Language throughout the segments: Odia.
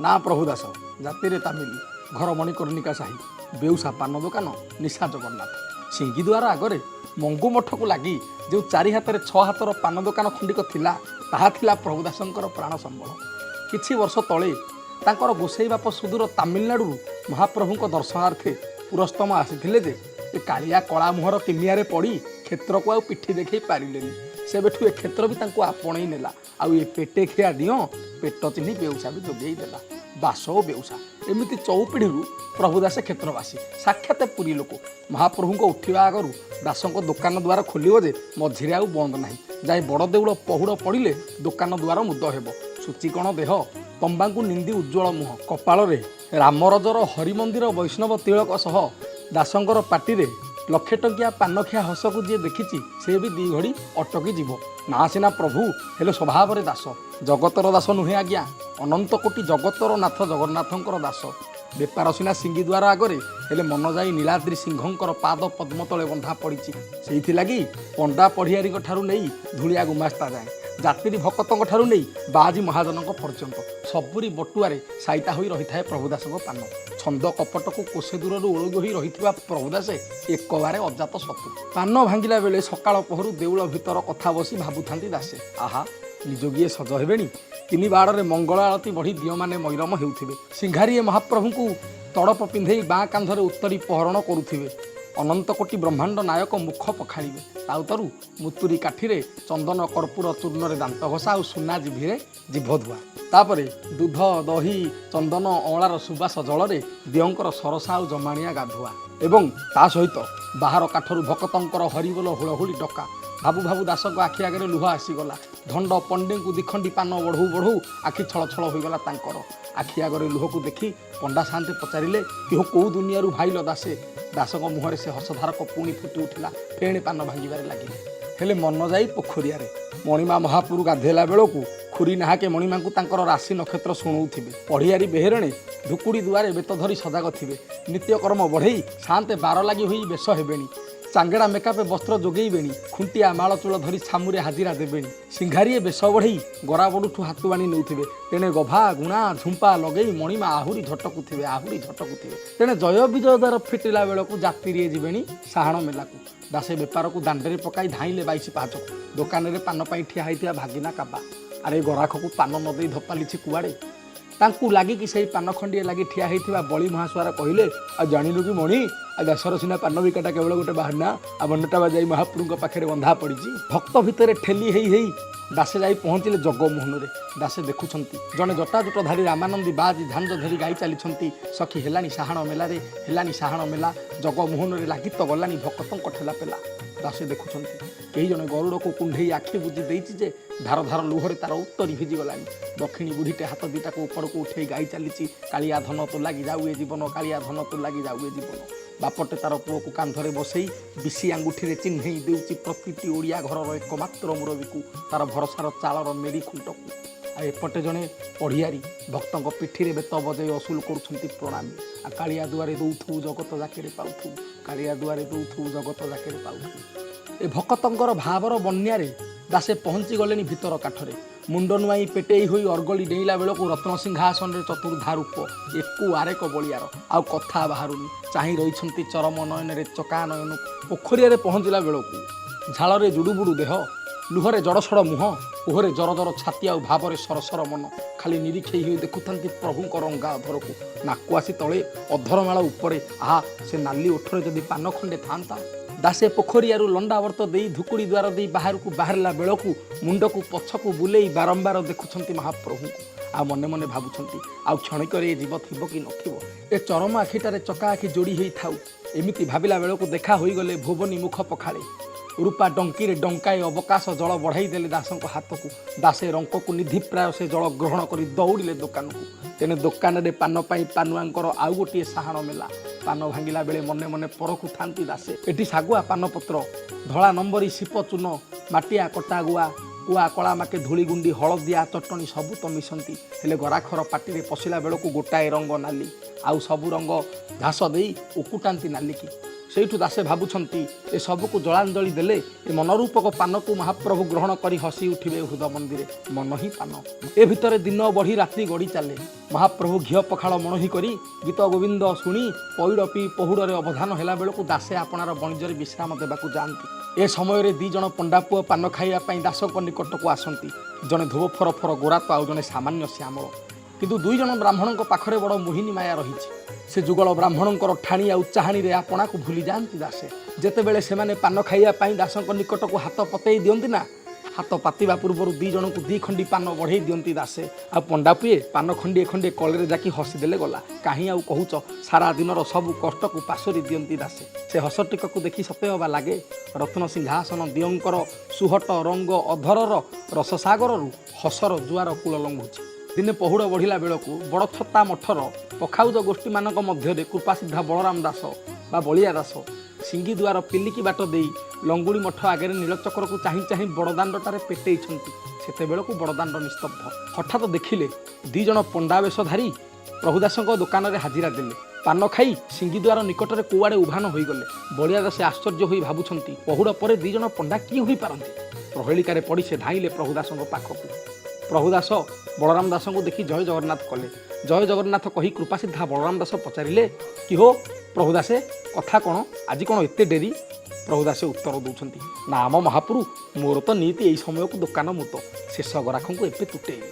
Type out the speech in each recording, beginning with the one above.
ନା ପ୍ରଭୁ ଦାସ, ଜାତିରେ ତାମିଲି, ଘର ମଣିକର୍ଣ୍ଣିକା ସାହି, ବେଉସା ପାନ ଦୋକାନ, ନିଶା ଜଗନ୍ନାଥ। ସିଙ୍ଗିଦୁଆର ଆଗରେ ମଙ୍ଗୁ ମଠକୁ ଲାଗି ଯେଉଁ ଚାରି ହାତରେ ଛଅ ହାତର ପାନ ଦୋକାନ ଖଣ୍ଡିକ ଥିଲା, ତାହା ଥିଲା ପ୍ରଭୁ ଦାସଙ୍କର ପ୍ରାଣ ସମ୍ବଳ। କିଛି ବର୍ଷ ତଳେ ତାଙ୍କର ଗୋସେଇ ବାପ ସୁଦୂର ତାମିଲନାଡ଼ୁରୁ ମହାପ୍ରଭୁଙ୍କ ଦର୍ଶନାର୍ଥେ ପୁରସ୍ତମ ଆସିଥିଲେ ଯେ ଏ କାଳିଆ କଳା ମୁହଁର କିମିଆରେ ପଡ଼ି କ୍ଷେତ୍ରକୁ ଆଉ ପିଠି ଦେଖେଇ ପାରିଲେନି। ସେବେଠୁ ଏ କ୍ଷେତ୍ର ବି ତାଙ୍କୁ ଆପଣେଇ ନେଲା ଆଉ ଏ ପେଟେ ଖିଆ ଦିଅଁ ପେଟ ଚିହ୍ନି ବେଉସା ବି ଯୋଗେଇ ଦେଲା। ବାସ ଓ ବେଉସା ଏମିତି ଚଉପିଢ଼ିରୁ ପ୍ରଭୁଦାସ କ୍ଷେତ୍ରବାସୀ, ସାକ୍ଷାତ ପୁରୀ ଲୋକ। ମହାପ୍ରଭୁଙ୍କ ଉଠିବା ଆଗରୁ ଦାସଙ୍କ ଦୋକାନ ଦ୍ୱାର ଖୋଲିବ ଯେ ମଝିରେ ଆଉ ବନ୍ଦ ନାହିଁ। ଯାଇ ବଡ଼ ଦେଉଳ ପହୁଡ଼ ପଡ଼ିଲେ ଦୋକାନ ଦ୍ୱାର ମୁଦ ହେବ। ସୂଚିକଣ ଦେହ, ତମ୍ବାଙ୍କୁ ନିନ୍ଦି ଉଜ୍ଜ୍ୱଳ ମୁହଁ, କପାଳରେ ରାମରଜର ହରିମନ୍ଦିର ବୈଷ୍ଣବ ତିଳକ ସହ ଦାସଙ୍କର ପାଟିରେ ଲକ୍ଷେ ଟଙ୍କିଆ ପାନଖିଆ ହସକୁ ଯିଏ ଦେଖିଛି, ସେ ବି ଦି ଘଡ଼ି ଅଟକି ଯିବ। ନା ସିନା ପ୍ରଭୁ, ହେଲେ ସ୍ୱଭାବରେ ଦାସ। ଜଗତର ଦାସ ନୁହେଁ ଆଜ୍ଞା, ଅନନ୍ତ କୋଟି ଜଗତର ନାଥ ଜଗନ୍ନାଥଙ୍କର ଦାସ। ବେପାର ସିନା ସିଙ୍ଗିଦ୍ୱାର ଆଗରେ, ହେଲେ ମନ ଯାଇ ନୀଳାଦ୍ରି ସିଂହଙ୍କର ପାଦ ପଦ୍ମ ତଳେ ବନ୍ଧା ପଡ଼ିଛି। ସେଇଥିଲାଗି ପଣ୍ଡା ପଢ଼ିଆରୀଙ୍କ ଠାରୁ ନେଇ ଧୂଳିଆ ଗୁମାସ୍ତା ଯାଏଁ, ଯାତ୍ରୀ ଭକତଙ୍କ ଠାରୁ ନେଇ ବାଜି ମହାଜନଙ୍କ ପର୍ଯ୍ୟନ୍ତ ସବୁରି ବଟୁଆରେ ସାଇତା ହୋଇ ରହିଥାଏ ପ୍ରଭୁଦାସଙ୍କ ପାନ। ଛନ୍ଦ କପଟକୁ କୋଷେ ଦୂରରୁ ଓଳଗି ହୋଇ ରହିଥିବା ପ୍ରଭୁଦାସେ ଏକବାରେ ଅଜାତ ଶତ୍ରୁ। ପାନ ଭାଙ୍ଗିଲା ବେଳେ ସକାଳ ପହରୁ ଦେଉଳ ଭିତର କଥା ବସି ଭାବୁଥାନ୍ତି ଦାସେ, ଆହା, ନିଜୋଗିଏ ସଜ ହେବେଣି। ତିନି ବାଡ଼ରେ ମଙ୍ଗଳ ଆଳତି ବଢ଼ି ଦିଅଁମାନେ ମଇରମ ହେଉଥିବେ। ସିଂହାରୀଏ ମହାପ୍ରଭୁଙ୍କୁ ତଡ଼ପ ପିନ୍ଧେଇ ବାଁ କାନ୍ଧରେ ଉତ୍ତରୀ ପହରଣ କରୁଥିବେ। ଅନନ୍ତ କୋଟି ବ୍ରହ୍ମାଣ୍ଡ ନାୟକ ମୁଖ ପଖାଳିବେ। ତା ଉତ୍ତରୁ ମୁତୁରି କାଠିରେ ଚନ୍ଦନ କର୍ପୂର ଚୂର୍ଣ୍ଣରେ ଦାନ୍ତ ଘଷା ଆଉ ସୁନା ଜିଭିରେ ଜିଭ ଧୁଆ। ତାପରେ ଦୁଧ, ଦହି, ଚନ୍ଦନ, ଅଁଳାର ସୁବାସ ଜଳରେ ଦିଅଙ୍କର ସରସା ଆଉ ଜମାଣିଆ ଗାଧୁଆ ଏବଂ ତା ସହିତ ବାହାର କାଠରୁ ଭକତଙ୍କର ହରିବୋଲ, ହୁଳହୁଳି, ଡକା। ଭାବୁ ଭାବୁ ଦାସଙ୍କ ଆଖି ଆଗରେ ଲୁହ ଆସିଗଲା। ଧଣ୍ଡ ପଣ୍ଡେଙ୍କୁ ଦିଖଣ୍ଡି ପାନ ବଢ଼ଉ ବଢ଼ଉ ଆଖି ଛଳ ଛଳ ହୋଇଗଲା ତାଙ୍କର। ଆଖି ଆଗରେ ଲୁହକୁ ଦେଖି ପଣ୍ଡା ସାନ୍ତେ ପଚାରିଲେ, "କିହୋ, କୋଉ ଦୁନିଆରୁ ଭାଇଲ ଦାସେ?" ଦାସଙ୍କ ମୁହଁରେ ସେ ହସଧାରକ ପୁଣି ଫୁଟି ଉଠିଲା। ଫେଣେ ପାନ ଭାଙ୍ଗିବାରେ ଲାଗିଲେ। ହେଲେ ମନ ଯାଇ ପୋଖରିଆରେ ମଣିମା ମହାପୁରୁ ଗାଧେଇଲା ବେଳକୁ ଖୁରୀ ନାହାକେ ମଣିମାଙ୍କୁ ତାଙ୍କର ରାଶି ନକ୍ଷତ୍ର ଶୁଣଉଥିବେ। ପଢ଼ିଆରୀ ବେହେରଣେ ଧୁକୁଡ଼ି ଦୁଆରେ ବେତ ଧରି ସଜାଗ ଥିବେ। ନିତ୍ୟକର୍ମ ବଢ଼େଇ ସାନ୍ତେ ବାର ଲାଗି ହୋଇ ବେଶ ହେବେଣି। ଚାଙ୍ଗେଡ଼ା ମେକାପେ ବସ୍ତ୍ର ଯୋଗେଇବେଣି। ଖୁଣ୍ଟିଆ ମାଳ ଚୂଳ ଧରି ଛାମୁରେ ହାଜିରା ଦେବେଣି। ସିଂହାରୀଏ ବେଶ ବଢ଼େଇ ଗରାବଡ଼ୁଠୁ ହାତୁଆଣି ନେଉଥିବେ। ତେଣେ ଗଭା, ଗୁଣା, ଝୁମ୍ପା ଲଗେଇ ମଣିମା ଆହୁରି ଝଟକୁଥିବେ, ଆହୁରି ଝଟକୁଥିବେ। ତେଣେ ଜୟ ବିଜୟ ଦ୍ୱାର ଫିଟିଲା ବେଳକୁ ଯାତ୍ରୀଏ ଯିବେଣି ସାହାଣ ମେଲାକୁ। ଦାସେ ବେପାରକୁ ଦାଣ୍ଡରେ ପକାଇ ଧାଇଁଲେ 22 ପାହାଚକୁ। ଦୋକାନରେ ପାନ ପାଇଁ ଠିଆ ହେଇଥିବା ଭାଗିନା କାବା, ଆରେ, ଗରାଖକୁ ପାନ ନ ଦେଇ ଧପାଲିଛି କୁଆଡ଼େ? ତାଙ୍କୁ ଲାଗିକି ସେଇ ପାନ ଖଣ୍ଡିଏ ଲାଗି ଠିଆ ହେଇଥିବା ବଳି ମହାସୁଆର କହିଲେ, "ଆଉ ଜାଣିଲୁ କି ମଣି, ଆଉ ଦାସର ସିନା ପାନ ବିକାଟା କେବଳ ଗୋଟେ ବାହାନା, ଆଉ ମନଟା ବା ଯାଇ ମହାପ୍ରଭୁଙ୍କ ପାଖରେ ବନ୍ଧା ପଡ଼ିଛି।" ଭକ୍ତ ଭିତରେ ଠେଲି ହେଇ ହେଇ ଦାସେ ଯାଇ ପହଞ୍ଚିଲେ ଜଗମୋହନରେ। ଦାସେ ଦେଖୁଛନ୍ତି, ଜଣେ ଜଟାଜୁଟଧାରୀ ରାମାନନ୍ଦୀ ବାଜି ଝାଞ୍ଜ ଧରି ଗାଇ ଚାଲିଛନ୍ତି, "ସଖୀ, ହେଲାଣି ସାହାଣ ମେଲାରେ, ହେଲାଣି ସାହାଣ ମେଲା, ଜଗମୋହନରେ ଲାଗି ତ ଗଲାଣି ଭକତଙ୍କ ଠେଲା ପେଲା।" ଦାସେ ଦେଖୁଛନ୍ତି, କେହି ଜଣେ ଗରୁଡ଼କୁ କୁଣ୍ଢେଇ ଆଖି ବୁଜି ଦେଇଛି ଯେ ଧାର ଧାର ଲୁହରେ ତାର ଉତ୍ତରୀ ଭିଜିଗଲାଣି। ଦକ୍ଷିଣୀ ବୁଢ଼ୀଟେ ହାତ ଦିଟାକୁ ଉପରକୁ ଉଠେଇ ଗାଇ ଚାଲିଛି, "କାଳିଆ ଧନ ତୋ ଲାଗି ଯାଉ ଏ ଜୀବନ, କାଳିଆ ଧନ ତୋ ଲାଗି ଯାଉ ଏ ଜୀବନ।" ବାପଟେ ତାର ପୁଅକୁ କାନ୍ଧରେ ବସେଇ ବିଶି ଆଙ୍ଗୁଠିରେ ଚିହ୍ନେଇ ଦେଉଛି ପ୍ରତିଟି ଓଡ଼ିଆ ଘରର ଏକମାତ୍ର ମୁରବୀକୁ, ତାର ଭରସାର ଚାଳର ମେରି ଖୁଣ୍ଟକୁ। ଆଉ ଏପଟେ ଜଣେ ପଢ଼ିଆରୀ ଭକ୍ତଙ୍କ ପିଠିରେ ବେତ ବଜେଇ ଅସୁଲ କରୁଛନ୍ତି ପ୍ରଣାମୀ, ଆଉ "କାଳିଆ ଦୁଆରେ ଦଉଥିବୁ, ଜଗତ ଯାକେରେ ପାଉଥିବୁ, କାଳିଆ ଦୁଆରେ ଦଉଥିବୁ, ଜଗତ ଯାକେରେ ପାଉଥିବୁ।" ଏ ଭକତଙ୍କର ଭାବର ବନ୍ୟାରେ ଦାସେ ପହଞ୍ଚି ଗଲେଣି ଭିତର କାଠରେ। ମୁଣ୍ଡ ନୁଆଇଁ ପେଟେଇ ହୋଇ ଅର୍ଗଳି ଡେଇଁଲା ବେଳକୁ ରତ୍ନ ସିଂହାସନରେ ଚତୁର୍ଦ୍ଧା ରୂପ, ଏକୁ ଆରେକ ବଳିଆର। ଆଉ କଥା ବାହାରୁନି, ଚାହିଁ ରହିଛନ୍ତି ଚରମ ନୟନରେ ଚକା ନୟନ। ପୋଖରୀରେ ପହଞ୍ଚିଲା ବେଳକୁ ଝାଳରେ ଜୁଡ଼ୁବୁଡ଼ୁ ଦେହ, ଲୁହରେ ଜଡ଼ସଡ଼ ମୁହଁ, ଓହରେ ଜର ଜର ଛାତି ଆଉ ଭାବରେ ସରସର ମନ। ଖାଲି ନିରୀକ୍ଷେଇ ହୋଇ ଦେଖୁଥାନ୍ତି ପ୍ରଭୁଙ୍କ ରଙ୍ଗା ଅଧରକୁ। ନାକୁ ଆସି ତଳେ, ଅଧରମାଳ ଉପରେ। ଆହା, ସେ ନାଲି ଓଠରେ ଯଦି ପାନ ଖଣ୍ଡେ ଥାନ୍ତା! ଦାସେ ପୋଖରୀଆରୁ ଲଣ୍ଡାବର୍ତ୍ତ ଦେଇ ଧୁକୁଡ଼ି ଦ୍ୱାର ଦେଇ ବାହାରକୁ ବାହାରିଲା ବେଳକୁ ମୁଣ୍ଡକୁ ପଛକୁ ବୁଲେଇ ବାରମ୍ବାର ଦେଖୁଛନ୍ତି ମହାପ୍ରଭୁଙ୍କୁ ଆଉ ମନେ ମନେ ଭାବୁଛନ୍ତି, ଆଉ କ୍ଷଣିକରେ ଏ ଜୀବ ଥିବ କି ନଥିବ, ଏ ଚରମ ଆଖିଟାରେ ଚକା ଆଖି ଯୋଡ଼ି ହେଇଥାଉ। ଏମିତି ଭାବିଲା ବେଳକୁ ଦେଖା ହୋଇଗଲେ ଭୁବନୀ ମୁଖ ପଖାଳେ। ରୂପା ଡଙ୍କିରେ ଡଙ୍କାଏ ଅବକାଶ ଜଳ ବଢ଼ାଇ ଦେଲେ ଦାସଙ୍କ ହାତକୁ। ଦାସେ ରଙ୍କକୁ ନିଧି ପ୍ରାୟ ସେ ଜଳ ଗ୍ରହଣ କରି ଦୌଡ଼ିଲେ ଦୋକାନକୁ। ତେଣେ ଦୋକାନରେ ପାନ ପାଇଁ ପାନୁଆଙ୍କର ଆଉ ଗୋଟିଏ ସାହାଣ ମେଲା। ପାନ ଭାଙ୍ଗିଲା ବେଳେ ମନେ ମନେ ପରଖୁଥାନ୍ତି ଦାସେ। ଏଠି ଶାଗୁଆ ପାନପତ୍ର, ଧଳା ନମ୍ବରୀ ସିପ ଚୂନ, ମାଟିଆ କଟା ଗୁଆ, କୁଆ କଳା ମାକେ, ଧୂଳି ଗୁଣ୍ଡି, ହଳଦିଆ ଚଟଣି ସବୁ ତ ମିଶନ୍ତି। ହେଲେ ଗରାଖର ପାଟିରେ ପଶିଲା ବେଳକୁ ଗୋଟାଏ ରଙ୍ଗ ନାଲି, ଆଉ ସବୁ ରଙ୍ଗ ଘାସ ଦେଇ ଉକୁଟାନ୍ତି ନାଲିକି। ସେଇଠୁ ଦାସେ ଭାବୁଛନ୍ତି, ଏ ସବୁକୁ ଜଳାଞ୍ଜଳି ଦେଲେ ଏ ମନରୂପକ ପାନକୁ ମହାପ୍ରଭୁ ଗ୍ରହଣ କରି ହସି ଉଠିବେ ହୃଦ ମନ୍ଦିରେ। ମନ ହିଁ ପାନ। ଏ ଭିତରେ ଦିନ ବଢ଼ି ରାତି ଗଡ଼ି ଚାଲେ। ମହାପ୍ରଭୁ ଘିଅ ପଖାଳ ମଣୋହି କରି ଗୀତ ଗୋବିନ୍ଦ ଶୁଣି ପଇଡ଼ ପିଇ ପହୁଡ଼ରେ ଅବଧାନ ହେଲା ବେଳକୁ ଦାସେ ଆପଣାର ବଣିଜରେ ବିଶ୍ରାମ ଦେବାକୁ ଯାଆନ୍ତି। ଏ ସମୟରେ ଦି ଜଣ ପଣ୍ଡା ପୁଅ ପାନ ଖାଇବା ପାଇଁ ଦାସଙ୍କ ନିକଟକୁ ଆସନ୍ତି। ଜଣେ ଧୋବ ଫର ଫର ଗୋରା ତ ଆଉ ଜଣେ ସାମାନ୍ୟ ଶ୍ୟାମଳ। କିନ୍ତୁ ଦୁଇ ଜଣ ବ୍ରାହ୍ମଣଙ୍କ ପାଖରେ ବଡ଼ ମୋହିନୀ ମାୟା ରହିଛି। ସେ ଯୁଗଳ ବ୍ରାହ୍ମଣଙ୍କର ଠାଣି ଆଉ ଚାହାଣୀରେ ଆପଣାକୁ ଭୁଲି ଯାଆନ୍ତି ଦାସେ। ଯେତେବେଳେ ସେମାନେ ପାନ ଖାଇବା ପାଇଁ ଦାସଙ୍କ ନିକଟକୁ ହାତ ପତେଇ ଦିଅନ୍ତି ନା, ହାତ ପାତିବା ପୂର୍ବରୁ ଦି ଜଣଙ୍କୁ ଦି ଖଣ୍ଡି ପାନ ବଢ଼େଇ ଦିଅନ୍ତି ଦାସେ। ଆଉ ପଣ୍ଡା ପୁଏ ପାନ ଖଣ୍ଡିଏ ଖଣ୍ଡିଏ କଳରେ ଯାକି ହସିଦେଲେ ଗଲା। କାହିଁ ଆଉ କହୁଛ, ସାରା ଦିନର ସବୁ କଷ୍ଟକୁ ପାଶୋରି ଦିଅନ୍ତି ଦାସେ। ସେ ହସ ଟିକକୁ ଦେଖି ସତେ ଅବା ଲାଗେ ରତ୍ନ ସିଂହାସନ ଦିଅଙ୍କର ସୁହଟ ରଙ୍ଗ ଅଧରର ରସସାଗରରୁ ହସର ଜୁଆର କୂଳ ଲଙ୍ଘୁଛି। ଦିନେ ପହୁଡ଼ ବଢ଼ିଲା ବେଳକୁ ବଡ଼ଛତା ମଠର ପଖାଉଜ ଗୋଷ୍ଠୀମାନଙ୍କ ମଧ୍ୟରେ କୃପାସିଦ୍ଧା ବଳରାମ ଦାସ ବା ବଳିଆ ଦାସ ସିଙ୍ଗିଦୁଆର ପିଲିକି ବାଟ ଦେଇ ଲଙ୍ଗୁଳି ମଠ ଆଗରେ ନୀଳଚକ୍ରକୁ ଚାହିଁ ଚାହିଁ ବଡ଼ଦାଣ୍ଡଟାରେ ପେଟେଇଛନ୍ତି। ସେତେବେଳକୁ ବଡ଼ଦାଣ୍ଡ ନିସ୍ତବ୍ଧ। ହଠାତ୍ ଦେଖିଲେ ଦି ଜଣ ପଣ୍ଡା ବେଶଧାରୀ ପ୍ରଭୁଦାସଙ୍କ ଦୋକାନରେ ହାଜିରା ଦେଲେ। ପାନ ଖାଇ ସିଙ୍ଗିଦୁଆର ନିକଟରେ କୁଆଡ଼େ ଉଭାନ ହୋଇଗଲେ। ବଳିଆ ଦାସେ ଆଶ୍ଚର୍ଯ୍ୟ ହୋଇ ଭାବୁଛନ୍ତି, ପହୁଡ଼ ପରେ ଦି ଜଣ ପଣ୍ଡା କିଏ ହୋଇପାରନ୍ତି? ପ୍ରହେଳିକାରେ ପଡ଼ି ସେ ଧାଇଁଲେ ପ୍ରଭୁଦାସଙ୍କ ପାଖକୁ। ପ୍ରଭୁଦାସ ବଳରାମ ଦାସଙ୍କୁ ଦେଖି ଜୟ ଜଗନ୍ନାଥ କଲେ। ଜୟ ଜଗନ୍ନାଥ କହି କୃପାସିଦ୍ଧା ବଳରାମ ଦାସ ପଚାରିଲେ, କି ହୋ ପ୍ରଭୁଦାସେ, କଥା କ'ଣ? ଆଜି କ'ଣ ଏତେ ଡେରି? ପ୍ରଭୁଦାସେ ଉତ୍ତର ଦେଉଛନ୍ତି, ନା ଆମ ମହାପୁରୁ, ମୋର ତ ନୀତି ଏଇ ସମୟକୁ ଦୋକାନ ମୁତ, ଶେଷ ଗରାଖଙ୍କୁ ଏବେ ତୁଟେଇଲି।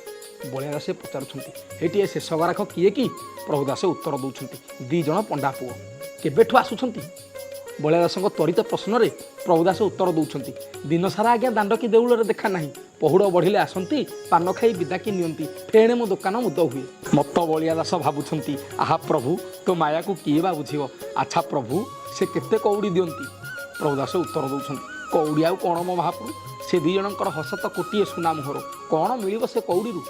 ବଳିଆ ଦାସେ ପଚାରୁଛନ୍ତି, ଏଇଠି ଏ ଶେଷ ଗରାଖ କିଏ କି? ପ୍ରଭୁଦାସେ ଉତ୍ତର ଦେଉଛନ୍ତି, ଦି ଜଣ ପଣ୍ଡା ପୁଅ। କେବେଠୁ ଆସୁଛନ୍ତି? ବଳିଆ ଦାସଙ୍କ ତ୍ୱରିତ ପ୍ରଶ୍ନରେ ପ୍ରଭୁଦାସ ଉତ୍ତର ଦେଉଛନ୍ତି, ଦିନସାରା ଆଜ୍ଞା ଦାଣ୍ଡ କି ଦେଉଳରେ ଦେଖା ନାହିଁ। ପହୁଡ଼ ବଢ଼ିଲେ ଆସନ୍ତି, ପାନ ଖାଇ ବିଦାକି ନିଅନ୍ତି, ଫେଣେ ମୋ ଦୋକାନ ମୁଦ ହୁଏ। ମତ ବଳିଆ ଦାସ ଭାବୁଛନ୍ତି, ଆହା ପ୍ରଭୁ, ତୋ ମାୟାକୁ କିଏ ବା ବୁଝିବ? ଆଚ୍ଛା ପ୍ରଭୁ, ସେ କେତେ କଉଡ଼ି ଦିଅନ୍ତି? ପ୍ରଭୁଦାସ ଉତ୍ତର ଦେଉଛନ୍ତି, କଉଡ଼ି ଆଉ କ'ଣ ମୋ ମହାପ୍ରଭୁ, ସେ ଦୁଇ ଜଣଙ୍କର ହସ ତ କୋଟିଏ ସୁନା ମୋହର, କ'ଣ ମିଳିବ ସେ କଉଡ଼ିରୁ?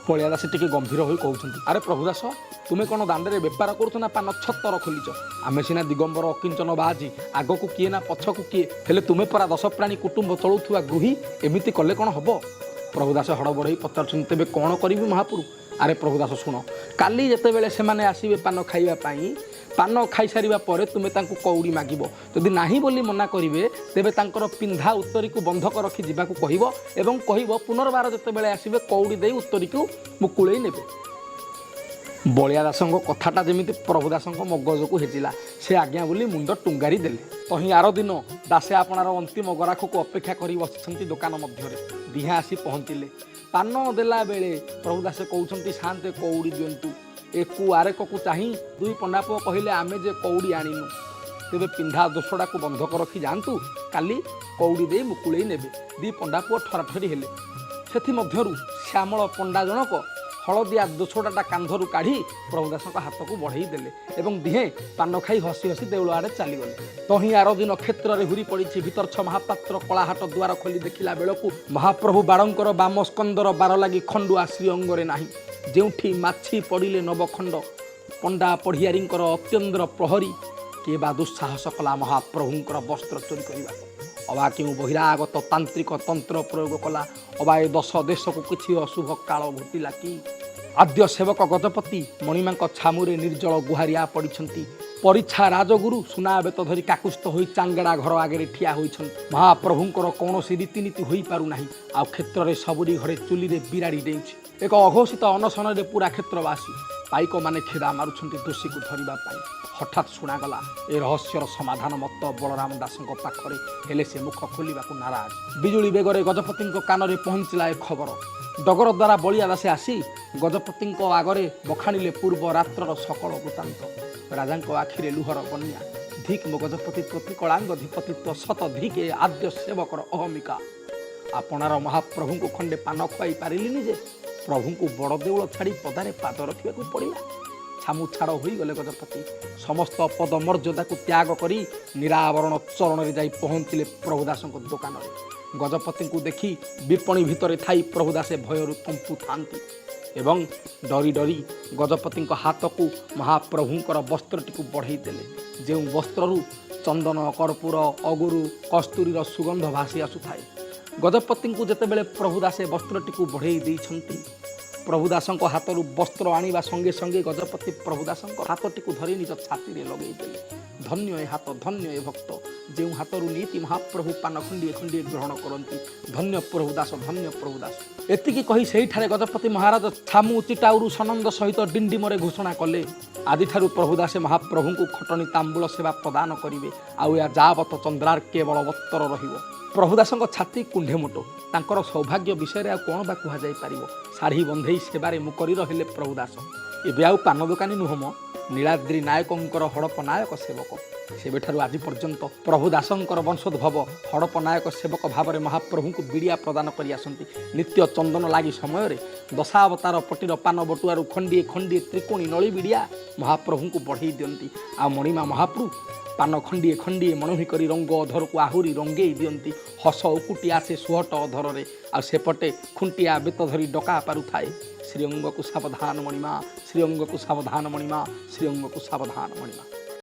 ବଳିଆ ଦାସ ଟିକେ ଗମ୍ଭୀର ହୋଇ କହୁଛନ୍ତି, ଆରେ ପ୍ରଭୁଦାସ, ତୁମେ କ'ଣ ଦାଣ୍ଡରେ ବେପାର କରୁଛ ନା ପାନ ଛତର ଖୋଲିଛ? ଆମେ ସିନା ଦିଗମ୍ବର ଅକିଞ୍ଚନ ବାହାଜି, ଆଗକୁ କିଏ ନା ପଛକୁ କିଏ, ହେଲେ ତୁମେ ପରା ଦଶ ପ୍ରାଣୀ କୁଟୁମ୍ବ ଚଳୁଥିବା ଗୃହୀ, ଏମିତି କଲେ କ'ଣ ହବ? ପ୍ରଭୁଦାସ ହଡ଼ବଡ଼େଇ ପଚାରୁଛନ୍ତି, ତେବେ କ'ଣ କରିବି ମହାପୁରୁ? ଆରେ ପ୍ରଭୁଦାସ ଶୁଣ, କାଲି ଯେତେବେଳେ ସେମାନେ ଆସିବେ ପାନ ଖାଇବା ପାଇଁ, ପାନ ଖାଇସାରିବା ପରେ ତୁମେ ତାଙ୍କୁ କଉଡ଼ି ମାଗିବ। ଯଦି ନାହିଁ ବୋଲି ମନା କରିବେ, ତେବେ ତାଙ୍କର ପିନ୍ଧା ଉତ୍ତରୀକୁ ବନ୍ଧକ ରଖି ଯିବାକୁ କହିବ ଏବଂ କହିବ ପୁନର୍ବାର ଯେତେବେଳେ ଆସିବେ କଉଡ଼ି ଦେଇ ଉତ୍ତରୀକୁ ମୁକୁଳେଇ ନେବେ। ବଳିଆ ଦାସଙ୍କ କଥାଟା ଯେମିତି ପ୍ରଭୁଦାସଙ୍କ ମଗଜକୁ ହେଜିଲା, ସେ ଆଜ୍ଞା ବୋଲି ମୁଣ୍ଡ ଟୁଙ୍ଗାରି ଦେଲେ। ତହିଁ ଆର ଦିନ ଦାସେ ଆପଣାର ଅନ୍ତିମ ଗରାଖକୁ ଅପେକ୍ଷା କରି ବସିଛନ୍ତି ଦୋକାନ ମଧ୍ୟରେ। ଦିହେଁ ଆସି ପହଞ୍ଚିଲେ। ପାନ ଦେଲା ବେଳେ ପ୍ରଭୁଦାସେ କହୁଛନ୍ତି, ସାନ୍ତେ କଉଡ଼ି ଦିଅନ୍ତୁ। ଏକୁ ଆରେକକୁ ଚାହିଁ ଦୁଇ ପଣ୍ଡା ପୁଅ କହିଲେ, ଆମେ ଯେ କଉଡ଼ି ଆଣିନୁ। ତେବେ ପିନ୍ଧା ଦୋସଡ଼ାକୁ ବନ୍ଧକ ରଖି ଯାଆନ୍ତୁ, କାଲି କଉଡ଼ି ଦେଇ ମୁକୁଳେଇ ନେବେ। ଦୁଇ ପଣ୍ଡା ପୁଅ ଠରାଠରି ହେଲେ। ସେଥିମଧ୍ୟରୁ ଶ୍ୟାମଳ ପଣ୍ଡା ଜଣକ ହଳଦିଆ ଦୋସଡ଼ାଟା କାନ୍ଧରୁ କାଢ଼ି ପ୍ରଭୁଦାସଙ୍କ ହାତକୁ ବଢ଼େଇ ଦେଲେ ଏବଂ ଦିହେଁ ପାନ ଖାଇ ହସି ହସି ଦେଉଳ ଆଡ଼େ ଚାଲିଗଲେ। ତହିଁ ଆର ଦିନ କ୍ଷେତ୍ରରେ ହୁରି ପଡ଼ିଛି। ଭିତରଛ ମହାପାତ୍ର କଳାହାଟ ଦୁଆର ଖୋଲି ଦେଖିଲା ବେଳକୁ ମହାପ୍ରଭୁ ବାଳଙ୍କର ବାମ ସ୍କନ୍ଦର ବାର ଲାଗି ଖଣ୍ଡୁଆ ଶ୍ରୀଅଙ୍ଗରେ ନାହିଁ। ଯେଉଁଠି ମାଛି ପଡ଼ିଲେ ନବଖଣ୍ଡ, ପଣ୍ଡା ପଢ଼ିଆରୀଙ୍କର ଅତ୍ୟନ୍ଦ୍ର ପ୍ରହରୀ, କିଏ ବା ଦୁଃସାହସ କଲା ମହାପ୍ରଭୁଙ୍କର ବସ୍ତ୍ର ଚୋରି କରିବାକୁ? ଅବା କେଉଁ ବହିରାଗତ ତାନ୍ତ୍ରିକ ତନ୍ତ୍ର ପ୍ରୟୋଗ କଲା? ଅବା ଏ ଦଶ ଦେଶକୁ କିଛି ଅଶୁଭ କାଳ ଘଟିଲା କି? ଆଦ୍ୟ ସେବକ ଗଜପତି ମଣିମାଙ୍କ ଛାମୁରେ ନିର୍ଜଳ ଗୁହାରିଆ ପଡ଼ିଛନ୍ତି। ପରିଛା ରାଜଗୁରୁ ସୁନାବେତ ଧରି କାକୁସ୍ଥ ହୋଇ ଚାଙ୍ଗଡ଼ା ଘର ଆଗରେ ଠିଆ ହୋଇଛନ୍ତି। ମହାପ୍ରଭୁଙ୍କର କୌଣସି ରୀତିନୀତି ହୋଇପାରୁନାହିଁ। ଆଉ କ୍ଷେତ୍ରରେ ସବୁରି ଘରେ ଚୁଲିରେ ବିରାଡ଼ି ଡେଉଁଛି। ଏକ ଅଘୋଷିତ ଅନଶନରେ ପୁରା କ୍ଷେତ୍ରବାସୀ। ପାଇକମାନେ ଖେଦା ମାରୁଛନ୍ତି ଦୋଷୀକୁ ଧରିବା ପାଇଁ। ହଠାତ୍ ଶୁଣାଗଲା, ଏ ରହସ୍ୟର ସମାଧାନ ମତ ବଳରାମ ଦାସଙ୍କ ପାଖରେ, ହେଲେ ସେ ମୁଖ ଖୋଲିବାକୁ ନାରାଜ। ବିଜୁଳି ବେଗରେ ଗଜପତିଙ୍କ କାନରେ ପହଞ୍ଚିଲା ଏ ଖବର। ଡଗର ଦ୍ୱାରା ବଳିଆ ଦାସେ ଆସି ଗଜପତିଙ୍କ ଆଗରେ ବଖାଣିଲେ ପୂର୍ବ ରାତ୍ରର ସକଳ ବୃତ୍ତାନ୍ତ। ରାଜାଙ୍କ ଆଖିରେ ଲୁହର ବନ୍ୟା। ଧିକ୍ ମୋ ଗଜପତି ପ୍ରତି କଳାଙ୍ଗ ଧିପତିତ୍ୱ, ଶତ ଧିକ୍ ଏ ଆଦ୍ୟ ସେବକର ଅହମିକା। ଆପଣାର ମହାପ୍ରଭୁଙ୍କୁ ଖଣ୍ଡେ ପାନ ଖୁଆଇ ପାରିଲିନି ଯେ ପ୍ରଭୁଙ୍କୁ ବଡ଼ ଦେଉଳ ଛାଡ଼ି ପଦାରେ ପାଦ ରଖିବାକୁ ପଡ଼ିଲା। ଛାମୁ ଛାଡ଼ ହୋଇଗଲେ ଗଜପତି। ସମସ୍ତ ପଦ ମର୍ଯ୍ୟାଦାକୁ ତ୍ୟାଗ କରି ନିରାବରଣ ଚରଣରେ ଯାଇ ପହଞ୍ଚିଲେ ପ୍ରଭୁଦାସଙ୍କ ଦୋକାନରେ। ଗଜପତିଙ୍କୁ ଦେଖି ବିପଣି ଭିତରେ ଥାଇ ପ୍ରଭୁଦାସେ ଭୟରୁ କମ୍ପୁଥାନ୍ତି ଏବଂ ଡରି ଡରି ଗଜପତିଙ୍କ ହାତକୁ ମହାପ୍ରଭୁଙ୍କର ବସ୍ତ୍ରଟିକୁ ବଢ଼େଇ ଦେଲେ, ଯେଉଁ ବସ୍ତ୍ରରୁ ଚନ୍ଦନ, କର୍ପୂର, ଅଗୁରୁ, କସ୍ତୁରୀର ସୁଗନ୍ଧ ଭାସି ଆସୁଥାଏ। ଗଜପତିଙ୍କୁ ଯେତେବେଳେ ପ୍ରଭୁଦାସେ ବସ୍ତ୍ରଟିକୁ ବଢ଼େଇ ଦେଇଛନ୍ତି, ପ୍ରଭୁଦାସଙ୍କ ହାତରୁ ବସ୍ତ୍ର ଆଣିବା ସଙ୍ଗେ ସଙ୍ଗେ ଗଜପତି ପ୍ରଭୁଦାସଙ୍କ ହାତଟିକୁ ଧରି ନିଜ ଛାତିରେ ଲଗେଇ ଦେଲେ। ଧନ୍ୟ ଏ ହାତ, ଧନ୍ୟ ଏ ଭକ୍ତ, ଯେଉଁ ହାତରୁ ନୀତି ମହାପ୍ରଭୁ ପାନ ଖଣ୍ଡିଏ ଖଣ୍ଡିଏ ଗ୍ରହଣ କରନ୍ତି। ଧନ୍ୟ ପ୍ରଭୁ ଦାସ, ଧନ୍ୟ ପ୍ରଭୁ ଦାସ। ଏତିକି କହି ସେଇଠାରେ ଗଜପତି ମହାରାଜ ଛାମୁ ଚିଟାଉରୁ ସନନ୍ଦ ସହିତ ଡିଣ୍ଡିମରେ ଘୋଷଣା କଲେ, ଆଜିଠାରୁ ପ୍ରଭୁ ଦାସେ ମହାପ୍ରଭୁଙ୍କୁ ଖଟଣି ତାମ୍ବୁଳ ସେବା ପ୍ରଦାନ କରିବେ, ଆଉ ଏହା ଯାବତ ଚନ୍ଦ୍ରାର୍କେ ବଳବତ୍ତର ରହିବ। ପ୍ରଭୁଦାସଙ୍କ ଛାତି କୁଣ୍ଢେ ମୋଟ। ତାଙ୍କର ସୌଭାଗ୍ୟ ବିଷୟରେ ଆଉ କ'ଣ ବା କୁହାଯାଇପାରିବ? ଶାଢ଼ୀ ବନ୍ଧେଇ ସେବାରେ ମୁକରି ରହିଲେ ପ୍ରଭୁଦାସ। ଏବେ ଆଉ ପାନ ଦୋକାନୀ ନୁହଁ ମ, ନୀଳାଦ୍ରି ନାୟକଙ୍କର ହଡ଼ପ ନାୟକ ସେବକ। ସେବେଠାରୁ ଆଜି ପର୍ଯ୍ୟନ୍ତ ପ୍ରଭୁ ଦାସଙ୍କର ବଂଶୋଦ୍ଭବ ହଡ଼ପ ନାୟକ ସେବକ ଭାବରେ ମହାପ୍ରଭୁଙ୍କୁ ବିଡ଼ିଆ ପ୍ରଦାନ କରି ଆସନ୍ତି। ନିତ୍ୟ ଚନ୍ଦନ ଲାଗି ସମୟରେ ଦଶାବତାର ପଟିର ପାନ ବଟୁଆରୁ ଖଣ୍ଡିଏ ଖଣ୍ଡିଏ ତ୍ରିକୋଣୀ ନଳି ବିଡ଼ିଆ ମହାପ୍ରଭୁଙ୍କୁ ବଢ଼େଇ ଦିଅନ୍ତି। ଆଉ ମଣିମା ମହାପ୍ରଭୁ ପାନ ଖଣ୍ଡିଏ ଖଣ୍ଡିଏ ମଣୋହି କରି ରଙ୍ଗ ଅଧରକୁ ଆହୁରି ରଙ୍ଗେଇ ଦିଅନ୍ତି। ହସ ଉକୁଟି ଆସେ ସୁହଟ ଅଧରରେ। ଆଉ ସେପଟେ ଖୁଣ୍ଟିଆ ବେତ ଧରି ଡକା ପାରୁଥାଏ, ଶ୍ରୀଅଙ୍ଗକୁ ସାବଧାନ ମଣିମା, ଶ୍ରୀଅଙ୍ଗକୁ ସାବଧାନ ମଣିମା, ଶ୍ରୀଅଙ୍ଗକୁ ସାବଧାନ ମଣିମା।